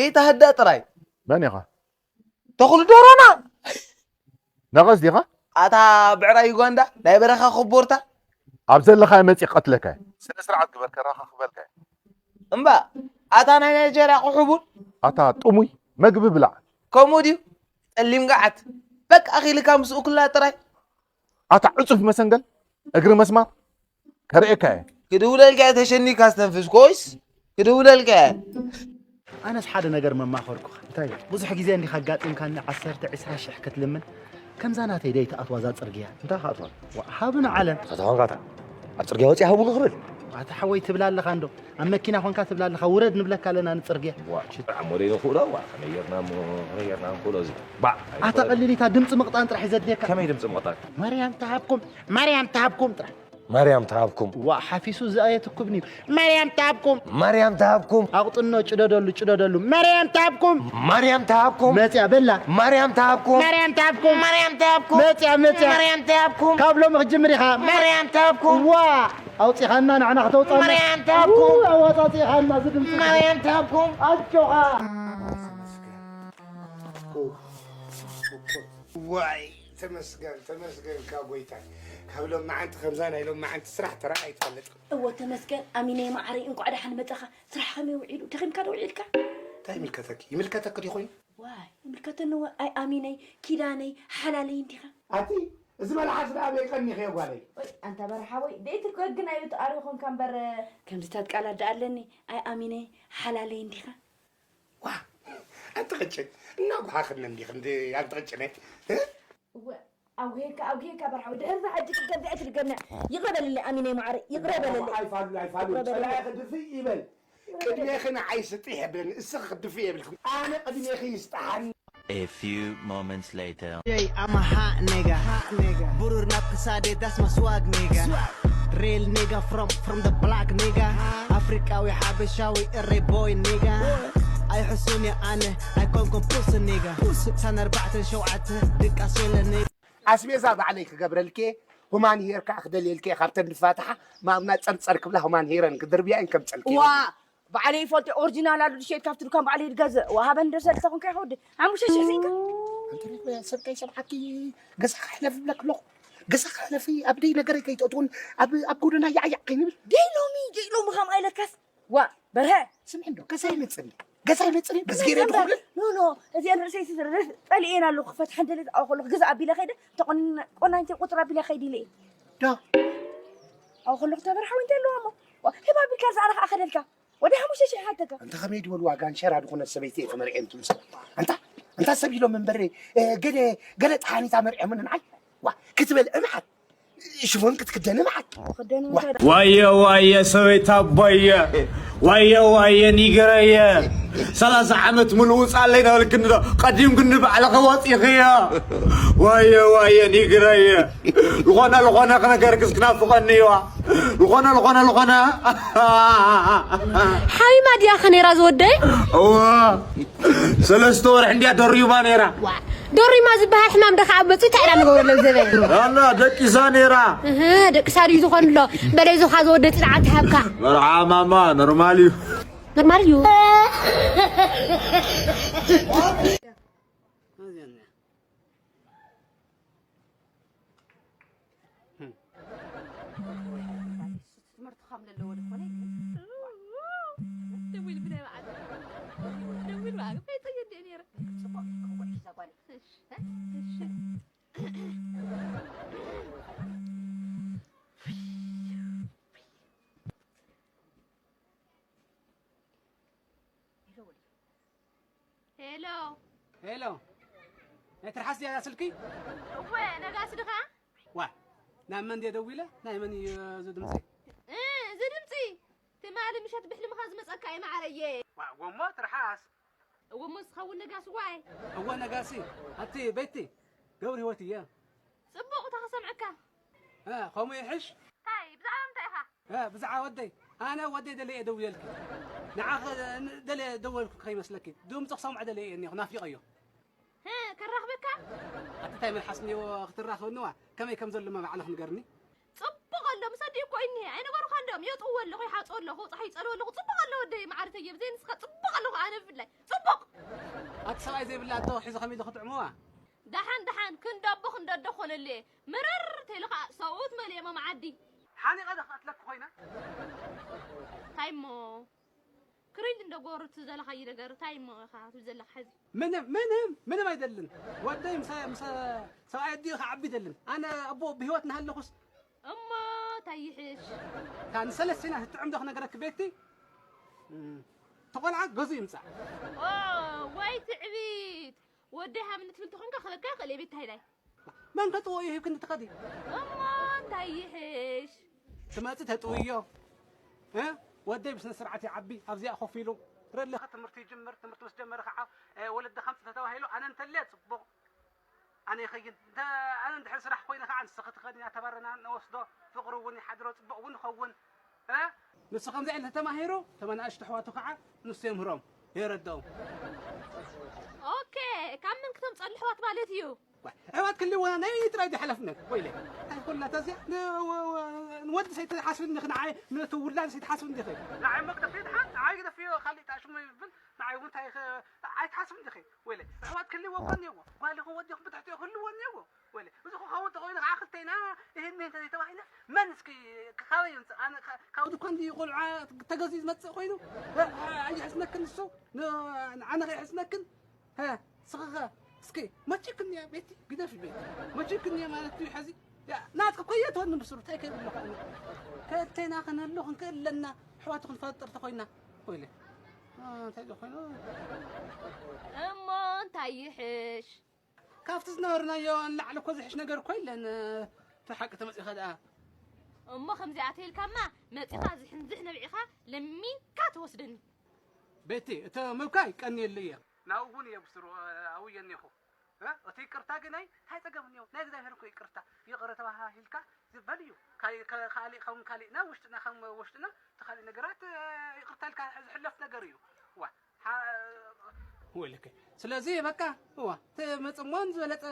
ኢታ ህዳ ጥራይ። መን ኢኻ? ተኽሉ ዶሮና። ነቐዝ ዲኻ? ኣታ ብዕራይ ዩጋንዳ ናይ በረኻ ኮቦርታ። ኣብ ዘለኻዮ መፂእ ቀትለካ። ስነ ስርዓት ግበር ከራኻ ክበልካ። እምባ ኣታ ናይ ናይጀርያ ቁሑ ቡን። ኣታ ጥሙይ መግቢ ብላዕ። ከምኡ ድዩ? ጸሊም ገዓት። በቃ ኣኺልካ ምስኡ ክላ ጥራይ። ኣታ ዕጹፍ መሰንገል እግሪ መስማር ከርእየካ እየ። ክድውለልካ እየ ተሸኒካ ዝተንፍስ ኮይስ ክድውለልካ እየ። ኣነስ ሓደ ነገር መማኸርኩኻ። እንታይ? ብዙሕ ግዜ እንዲኻ ኣጋጢምካኒ ዓሰርተ ዒስራ ሽሕ ክትልምን ከምዛ ናተይ ደይ ትኣትዋ እዛ ጽርግያ። እንታይ ክኣትዋ? ሃብን ዓለም። ተተዋንካታ ኣብ ጽርግያ ወፂ ሃቡኒ ክብል። ኣታ ሓወይ ትብላ ኣለኻ እንዶ ኣብ መኪና ኾንካ ትብላ ኣለኻ ውረድ ንብለካ ኣለና ንጽርግያ። ዋ ሽጣ ሞዴል ንኽእሎ ዋ ከመይ ጌርና እሞ ከመይ ጌርና ንኽእሎ እዚ ባዕ ኣታ ቀሊሊታ ድምፂ ምቕጣን ጥራሕ እዩ ዘድልየካ። ከመይ ድምፂ ምቕጣን? ማርያም ትሃብኩም ማርያም ትሃብኩም ጥራሕ ማርያም ትሃብኩም። ዋ ሓፊሱ ዝኣየ ትኩብኒ እዩ። ማርያም ትሃብኩም። ማርያም ትሃብኩም። ኣቑጥኖ ጭደደሉ ጭደደሉ። ማርያም ትሃብኩም። ማርያም ትሃብኩም። መጽያ በላ። ማርያም ትሃብኩም። ማርያም ትሃብኩም። ማርያም ትሃብኩም። መጽያ መጽያ። ማርያም ትሃብኩም። ካብ ሎሚ ክጅምር ኢኻ። ማርያም ትሃብኩም። ዋ ኣውጺኻና ንዓና ከተውጻና። ማርያም ትሃብኩም። ኣዋጻጺኻና ዝድምጽ። ማርያም ትሃብኩም። ኣጆኻ። ዋይ ተመስገን ተመስገን ካብ ጎይታይ ካብ ሎም መዓንቲ ከምዛ ናይ ሎም መዓንቲ ስራሕ ተራእይ ትፈልጥ እወ ተመስገን ኣሚነይ መዓረይ እንቋዕ ደሓን መጻኻ ስራሕ ከመይ ውዒሉ ደኺምካ ዶ ውዒልካ እንታይ ይምልከተኪ ይምልከተኪ ዲ ኮይኑ ዋይ ይምልከተኒ እወ ኣይ ኣሚነይ ኪዳነይ ሓላለይ እንዲኻ ኣቲ እዚ መልሓስ ደኣ በይቀኒኺዮ ጓለይ ኣንታ በርሓ ወይ ደይቲ ክወግን ኣዩ ተኣሪኹ እንካ እምበር ከምዚታት ቃላት ደኣ ኣለኒ ኣይ ኣሚነይ ሓላለይ እንዲኻ ዋ ኣንቲ ቅጭን እናጉሓኽኒ እንዲኽ እንዲ ኣንቲ ቅጭነ እወ ኣጉሄካ ኣጉሄካ በርሓዊ ድሕሪ ዛ ሕጂ ክገዝአ ትልገና ይቕረ በልለይ ኣሚነይ ማዓረይ ይቕረ በልለይ ኣይፋሉ ኣይፋሉ ጸላኢ ክድፍእ ይበል ቅድሜኺ ንዓይ ስጢሕ የብለኒ እስኺ ክትድፍእ የብልክን ኣነ ቅድሜኺ ይስጥሓኒ A few moments later. Hey, I'm a hot nigga. Hot nigga. Burur nap kasade, that's my swag nigga. Swag. Real nigga from from the block nigga. Afrikawi Habeshawi Ereboi nigga. I Husuni Ane, I come come pussy nigga. Pussy. Sanar Batten show at the Castle nigga. ኣስቤዛ ባዕለይ ክገብረልኪ ሁማን ሄር ከዓ ክደልየልኪ ካብተን ዝፋትሓ ማብና ፀርፀር ክብላ ሁማን ሄረን ክድርብያ እየን ከምፀልኪ ዋ ባዕለይ ይፈልጦ ኦሪጂናል ኣሉ ድሸየት ካብቲ ድኳን ባዕለይ ድገዝእ ወሃበን ዶ ሰልተ ኮንካ ይኸውድ ሓሙሽተ ሽሕ ስኢንካ እንተ ሰብ ከይሰምዓኪ ገዛ ክሕለፍ ብለክ ኣለኹ ገዛ ክሕለፊ ኣብ ደይ ነገረይ ከይትእትውን ኣብ ኣብ ጎደና ያዕያዕ ከይንብል ደይ ሎሚ ደይ ሎሚ ከምኣ ኢለካስ ዋ በርሀ ስምዒ እንዶ ገዛ ይመፅኒ ገዛ ይመፅኒ ብዝጌረ ድኹብልን ኖ ኖ እዚአን ርእሰይ ጠሊኤን ኣለኹ ክፈትሐን ደለ ኣው ከለኹ ግዛ ኣቢለ ከይደ ተቆናኝተ ቁጥር ኣቢለ ከይድ ኢለ ዶ ኣው ከለኹ ተበርሓዊ እንታይ ኣለዋ እሞ ህባ ቢልካ ዝኣረኻ ኣኸደልካ ወደ ሓሙሽተ ሽሕ ሓተካ እንተ ከመይ ድበሉ ዋጋ እንሸራ ድኾነ ሰበይቲ እየ ተመርዕየ እንትምሰል ኣንታ ኣንታ ሰብ ኢሎም እምበር ገለ ገለ ጠሓኒታ መርዕዮምን ንዓይ ዋ ክትበልዕ መዓት ሽፎን ክትክደኒ መዓት ክደኑ እንታይ ደኣ ዋየ ዋየ ሰበይት ኣቦየ ዋየ ዋየ ኒገረየ ሰላሳ ዓመት ሙሉእ ውፃለይ ነበልክኒ ዶ ቀዲምክኒ ባዕልኺ ወፂኽዮ ዋየ ዋየ ኒግረየ ዝኾነ ዝኾነ ክነገርክስ ክናፍቐኒ እዩዋ ዝኾነ ዝኾነ ዝኾነ ሓሚማ ድያ ኸ ነይራ ዝወደይ እዋ ሰለስተ ወርሒ እንድያ ደሪባ ነይራ ዶሪማ ዝበሃል ሕማም ደኻ ኣብ መፁ እንታይ ኢና ንገብረሎም ዘበን ኣላ ደቂሳ ነይራ እህ ደቂሳ ድዩ ዝኾን ኣሎ በለይ ዞኻ ዝወደ ፅንዓት ሃብካ መርዓ ማማ ኖርማል እዩ ኖርማል እዩ ትምህርቲ ከም ዘለዎ ዝኾነ ደዊል ብናይ በዓል ደዊል በዓል ፈይጠየ እንደ ነይረ ጽቡቕ ክወሽ ዛጓል እሺ እሺ ሄሎ ሄሎ ናይ ትርሓስ ድያ ስልኪ? እወ ነጋሲ ድኻ? ዋ ናብ መን ድየ ደዊለ? ናይ መን እዩ እዚ ድምፂ? እ እዚ ድምፂ ትማሊ ምሸት ብሕልምኻ ዝመፀካ እዩ ማዓረየ። ዋ ጎሞ ትርሓስ። እወ እሞ ዝኸውን ነጋሲ ዋይ። እወ ነጋሲ ኣቲ በይቲ ገብሪ ህይወት እየ። ፅቡቕ እታ ክሰምዐካ። እ ከምኡ ይሕሽ? ታይ ብዛዕባ ምንታይ ኢኻ? እ ብዛዕባ ወደይ ኣነ ወደይ ደልየ እየ ደውየልኪ። ንዓኺ ደልየ ደወልኩ ከይመስለኪ ድምፂ ክሰምዖ ደልየ እየ እኒኹ ናፊቐዮ። ህ ከራኽበካ። ኣቲ ታይ መልሓስ እኒዎ ክትራኸብኒ ዋ ከመይ ከም ዘሎ መባዕልኺ ንገርኒ። ፅቡቕ ኣሎ ምስ ኣዲኡ እኮ እኒሀ ኣይነገሩኻን ዶ የጥዎ ኣለኹ ይሓፅቦ ኣለኹ ፀሓይ ይፀልዎ ኣለኹ ፅቡቕ ኣሎ ወደይ መዓርተየ ብዘይ ንስኻ ፅቡቕ ኣለኹ ኣነ ብፍላይ ሰብኣይ ዘይብላ ኣዶ ሒዙ ከመይ ኢሉ ክጥዕምዋ? ደሓን ደሓን፣ ክንደቦ ክንደዶ ኮነልየ። ምርር ተይሉ ኸዓ ሰብኡት መሊኦሞ መዓዲ። ሓኒቐ ዶ ክቐትለኪ ኮይና? እንታይ እሞ? ክሪንት እንደ ጎሩ ትዘለኻይ ነገር እንታይ እሞ ኢኻ ትብል ዘለኻ ሕዚ? ምንም ምንም ምንም ኣይደልን። ወደይ ምስ ምስ ሰብኣይ ኣዲኡ ክዓቢ ይደልን። ኣነ ኣቦ ብህይወት እናሃለኹስ እሞ እንታይ ይሕሽ? እታ ንሰለስቲና ትጥዕም ዶ ክነገረኪ ቤቲ? እም፣ ተቆልዓ ገዙ ይምጻእ። ኦ፣ ወይ ትዕቢት! ወደይ ሃብኒ ትብል ተኾንካ ክበካ ይኽእል እየ ቤት ታይላይ። መን ከጥዎ እዩ ሂብክኒ ትኸዲ? እሞ እንታይ ይሕሽ? ትመጺ ተጥውዮ። እ? ወደይ ብስነ ስርዓት ይዓቢ፣ ኣብዚኣ ኮፍ ኢሉ። ርእ ኣለኻ ትምህርቲ ይጅምር፣ ትምህርቲ ምስ ጀመረ ከዓ፣ እ፣ ወለዲ ከምፂ ተተባሂሉ፣ ኣነ እንተልየ ጽቡቕ፣ ኣነ ይኸይን። እንተ ኣነ እንድሕር ስራሕ ኮይነ ከዓ ንስኺ ትኸዲ፣ እናተባረና ንወስዶ፣ ፍቕሪ እውን ይሓድሮ፣ ጽቡቕ እውን ይኸውን። እ? ንሱ ከምዚ ዓይነት ተማሂሩ፣ እቶም ኣናእሽቱ ኣሕዋቱ ከዓ ንሱ የምህሮም፣ የረድኦም። ኦኬ፣ ካብ መን ክተምፀሉ ኣሕዋት ማለት እዩ? ዋይ፣ ኣሕዋት ክልወና ናይ ጥራይ ድዩ ሓላፍነት? ወይለ፣ እንታይ ኩላታ እዚኣ? ን-፣ ወ-፣ ወ-፣ ንወዲ ሰይትሓስብ እንዲኺ ንዓይ፣ ነቲ ውላድ ሰይትሓስብ እንዲኺ? ንዓይ እሞ ግደፍዮ ድሓን፣ ንዓይ ግደፍዮ፣ ካሊእ እታ ሽሙ ይብል፣ ንዓይ እውን እንታይ ኸ-፣ ኣይትሓስብ እንዲኺ? ወይለ፣ ኣሕዋት ክልዎ እኮ እኒአዎ። ጓል ይኹን ወዲ ይኹን ብትሕቲኡ ክልዎ እኒአዎ። ወይለ፣ እዚ ክኸውን ተኾይኑ ከዓ ክልቴና ይህን ሜን ተዘይተባሂልና፣ መን እስኪ ካበይ ይምፅእ? ኣነ ካ-፣ ካብ ድኳን ድዩ ቆልዓ ተገዚኡ ዝመፅእ ኮይኑ? እ፣ እ፣ ኣይሕስነክን ንሱ? ን-፣ ንዓነ ከይሕስነክን? ሀ፣ ስኽኸ፣ እስኪ፣ መቺክን እያ ቤቲ፣ ግደፊ ቤቲ። መቺክን እያ ማለት እዩ፣ ሐዚ፣ ያ፣ ናትኪ እኮ እየ ትወኒ ብስሩ፣ እንታይ ከይብሎ ኸኣኒ። ክልቴና ክንህሉ ክንክእል ኣለና፣ ኣሕዋት ክንፈጥር ተኾይና። ወይለ። እ፣ እንታይ ዶ ኮይኑ? እሞ እንታይ ይሕሽ? ካብቲ ዝነበርናዮ ንላዕሊ እኮ ዝሕሽ ነገር እኮ የለን፣ እቲ ሓቂ ተመጺኻ ደኣ። እሞ ከምዚኣ ተይልካማ፣ መጺኻ ዝሕንዝሕ ነብዒኻ ለሚንካ ትወስደኒ። ቤቲ፣ እቲ ምብካይ ቀንየሉ እየ። ናብኡ እውን እየ ብስሩ፣ እ፣ ኣብየ እኒኹ። እ፣ እቲ ይቅርታ ግናይ፣ እንታይ ጸገም እኒኦ? ናይ እግዚኣብሔር እኮ ይቅርታ። ይቕረ ተባሃሂልካ ዝበል እዩ። ካሊእ፣ ከ-፣ ካሊእ ከም ካሊእና፣ ውሽጥና ከም ውሽጥና፣ እቲ ካሊእ ነገራት፣ እ፣ ይቅርታ ኢልካ ዝሕለፍ ነገር እዩ። ዋ፣ ሓ-፣ ወይለከ። ስለዚ በቃ፣ እዋ፣ ትመጽእ እሞ ዝበለጸ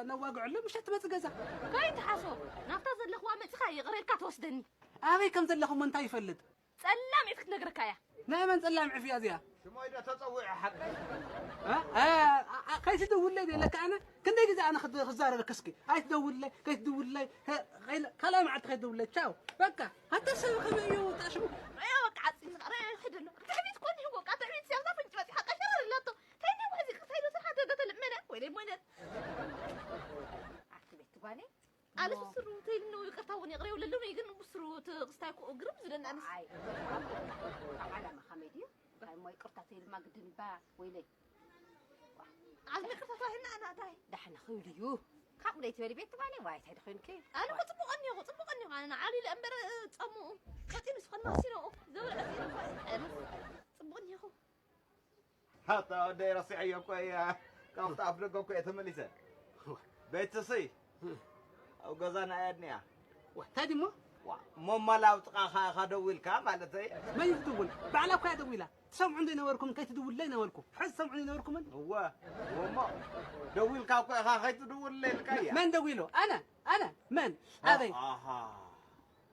ነዋግዐሉ፣ ምሸት ትመጽእ ገዛ። ከይትሓስቦ፣ ናብታ ዘለኽዋ መጺኻ ይቕረ ኢልካ ትወስደኒ። ኣበይ ከም ዘለኹ እሞ እንታይ ይፈልጥ? ጸላም ዒፍ ክትነግረካ እያ። ናይ መን ጸላም ዒፍ እያ እዚኣ? ሽሞይ ዶ ተጸዊዑ ሓቀይ? እ? እ፣ እ፣ እ፣ ከይትደውለይ ደለካ ኣነ? ክንደይ ግዜ ኣነ ክድ-፣ ክዛረበካ እስኪ? ኣይትደውለይ፣ ከይትደውለይ፣ ኸ-፣ ኸይለ-፣ ካልኣይ መዓልቲ ከይትደውለይ፣ ቻው። በቃ፣ ኣታ ሰብ ከመይ እዩ እታ ሽሙ? ራያ በቃ ዓጺኒ፣ ራያ ይኸይድ ኣሎ። ትዕቢት እኮ እኒህዎ፣ በቃ ትዕቢት ሲያብዛ ፍንጭ በጺሓ ቀሸር ኣላቶ። እንታይ እኒህዎ እዚ ቅርታ ኢሉ ስራሕ ተደተልመነ፣ ወይለይ ሞይነን። ኣቲ ቤት ጓለይ፣ ኣነ ብስሩ ተይልኒ ይቅርታ እውን ይቅረ ይብለሉ፣ ግን ብስሩ እቲ ክስታይ ክኡ ግርም ዝለኒ ኣነስ። ኣይ፣ ዓላማ ከመይ ድዩ? እንታይ እሞ ይቅርታ ተይልማ ግድን እባ ወይለይ። ዓዝሚ ይቅርታ ተባሂልና ኣና እንታይ? ዳሕና ክብል እዩ። ካብኡ ደይ ትበሊ ቤት ትባለ፣ ዋይ፣ እንታይ ደኾይንኪ? ኣነ እኮ ጽቡቅ እኒኹ፣ ጽቡቅ እኒኹ። ኣነ ንዓሊ ለእምበር ጸሙኡ። ቀጺሉ ስኸን ማሲኖኡ። ዘበለ ቀጺሉ እኮ። ኣነስ ጽቡቅ እኒኹ። ኣታ ወደይ ረሲዐዮ እኮ እየ። ካብቲ ኣፍ ደገ እኮ እየ ተመሊሰ። ቤትሲ ኣብ ገዛና እያ እኒኣ። ዋ፣ እንታይ ድሞ? ዋ፣ እሞ ማላ ኣብ ጥቓኻ ኢኻ ደዊልካ ማለተይ? መን እዩ ዝድውል? ባዕላ እኮ እያ ደዊላ። ትሰምዑ እንዶ ነበርኩም፣ ከይትድውለይ ነበርኩ። ሕዚ ትሰምዑ ነበርኩምን? እወ፣ እወ እሞ ደዊልካ እኮ ኢኻ ከይትድውለይ ኢልካ እያ። መን ደዊሉ? ኣነ? ኣነ? መን? ኣበይ? ኣሃ።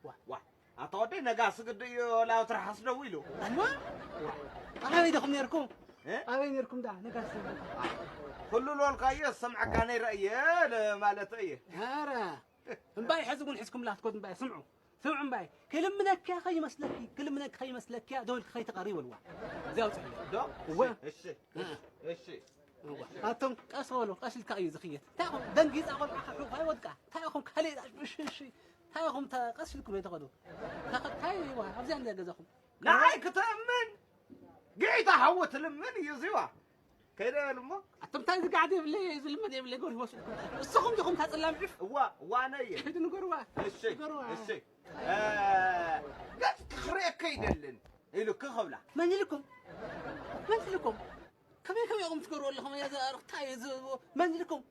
ዋ። ዋ። ኣታ ወደይ ነጋሲ ግዲ እዩ ላው ትርሓስ ደው ኢሉ። እሞ? ኣበይ ዲኹም ነርኩም? እ? ኣበይ ነርኩም ዳ ነጋሲ? ኩሉ ልበልካዮ ዝሰምዐካ ነይረ እየ ለ-፣ ማለት እየ። ኧረ፣ እምባይ ሕዚ እውን ሒዝኩም ላትኮት እምባይ ስምዑ። ስምዑ እምባይ። ክልምነኪያ ከይመስለኪ፣ ክልምነኪ ከይመስለኪያ ደው ኢልኪ ከይትቐሪ በልዋ። እዚኣ ኣውፅእለይ። ዶ? እወ። እሺ፣ እ። እሺ። እዋ፣ ኣቶም ቀስ በሉ፣ ቀስ ኢልካ እዩ ዝኽየድ። እንታይ ኢኹም ደንጊጻ ቆልዓ ከሕቑፋ ይወድቃ? እንታይ ኢኹም ካልእ እሺ፣ እሺ፣ እንታይ ኢኹም ተ-፣ ቀስ ኢልኩም ኣይትኸዱ? እንታይ ኢኹም? እንታይ ይዋ፣ ኣብዚኣ እንድያ ገዛኹም? ንዓይ ክተእምን፣ ጌታ ሓዊ ትልምን እዩ እዚዋ። ከይደ በል እሞ። ኣቶም እንታይ ዝጋዕድ የብለይ፣ ዝልመድ የብለይ፣ ጎር ይወስድኩም። እስኹም ዲኹም እታ ጸላም ዒፍ? እዋ፣ እዋ፣ ኣነ እየ። ሂዱ ንገርዋ። እሺ፣ ንገርዋ። እሺ። እ፣ ገጽ ክኽርእየካ ኣይደልን ኢሉኪ ክብላ። መን ኢልኩም? መን ኢልኩም? ከመይ ከመይ ኢኹም ትገብሩ ኣለኹም? እያ ዘ-፣ እንታይ እዩ ዝ-፣ መን ኢልኩም?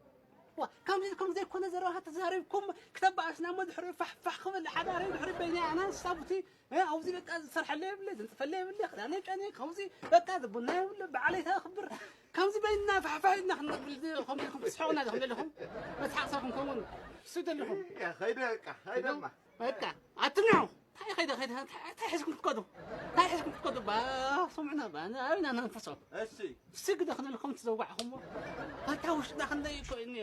ዋ፣ ከምዚ ኢልኩም ዘይኮነ ዘረባ ተዛሪብኩም ክተባእስና እሞ ድሕሪ ፋሕ ፋሕ ክብል ሓዳረይ ድሕሪ በይነይ ኣነ ሳቡቲ፣ እ፣ ኣብዚ በቃ ዝሰርሐለ የብለ፣ ዝንጥፈለ የብለ፣ ክዳነይ ቀንየ፣ ከምዚ በቃ ዝቡና የብለ፣ በዓለይ ተኽብር። ከምዚ በይንና ፋሕ ፋሕ ኢልና ክንብል ዝ-፣ ከምዚ ኢልኩም ትስሕቑና ዲኹም ዘለኹም? መስሓቕ ሰብ ክንከውን እሱ ዘለኹም። እያ፣ ኸይደ በቃ፣ ኸይደማ። በቃ፣ ኣትንዑ። ኣይ ኸይደ ኸይደ እንታይ ሒዝኩም ክትከዱ እንታይ ሒዝኩም ክትከዱ ባ ሰምዕና ባ ኣበይና ነንፈሶ እሺ እስቲ ግደ ክነልኩም ትዘዋዕኹሞ ኣታ ውሽጥና ክንደይ እኮ እኒ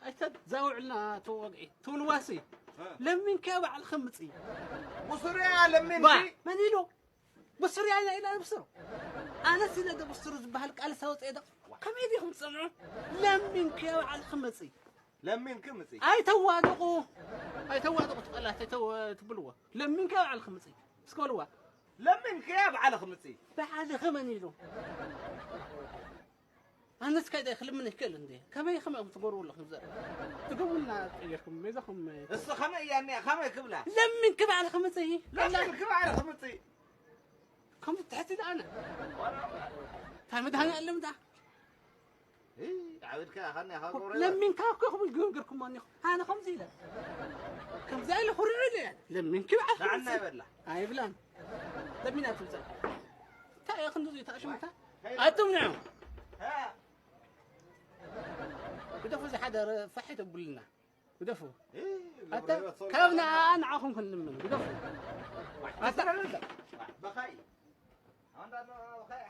ኣይተ ዛውዕልና ተወግዒ ትብልዋሲ ለሚንከ ባዕልኸ ምፅኢ ብሱርያ ለሚን ባ መን ኢሉ ብሱርያ ኢና ኢላ ብሱሩ ኣነስ ኢለ ዶ ብሱሩ ዝበሃል ቃል ሳውፅኤ ዶ ከመይ ዲኹም ትፀምዑ ለሚንከ ባዕልኸ ምፅኢ ለሚንክ ምፂ ኣይተዋድቑ ኣይተዋድቑ ትቐላት ትብልዎ ለሚንከ ባዕልኸ ምፅኢ እስከ በልዋ ለሚንክ ባዕልኽ ምፂ ባዕልኸ መን ኢሉ ኣነስ ከይደ ክልምን ይክእል እንዴ ከመይ ከመይ ትገብሩ ኣለኹም ዘርኢ ትገብሩና ቀየርኩም ሜዛኹም እሱ ከመይ እያ እኒኣ ከመይ ክብላ ለሚንክ ባዕልኸ ምፅኢ ለሚንክ ባዕልኽ ምፂ ከም ትሕቲ ኣነ እንታይ መድሃኒ ኣለም ዳ ዓብድካ ከኒ ካጎረ ለሚንካ እኮ ይኹም ገርኩሞ እኒኹ ኣነ ከምዚ ኢለ ከምዚ ኢለ ኩርዕ ኢለ እየ ለሚንኪ ባዕልኪ ንዓና ይበላ ኣይብላን ለሚና ትምፀእ እንታይ እየ ክንዲ ታሽምታ ኣትምንዑ ግደፉ እዚ ሓደ ፋሕ ተብልና ግደፉ ኣታ ካብና ንዓኹም ክንልምን ግደፉ ኣታ በኻይ ኣንዳ በኻይ